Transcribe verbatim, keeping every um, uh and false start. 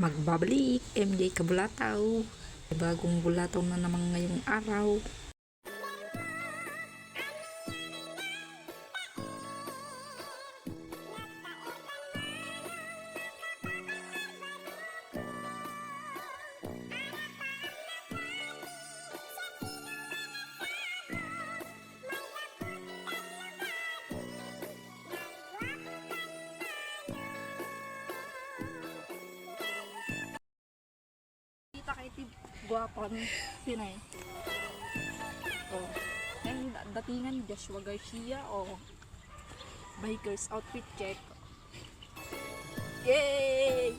Magbabalik, M J Kabulataw. Bagong bulataw na naman ngayong araw. Kita kay ti guapan, sinay. Oh. Yan, da- datingan Joshua Garcia, oh. Biker's outfit check. Yay!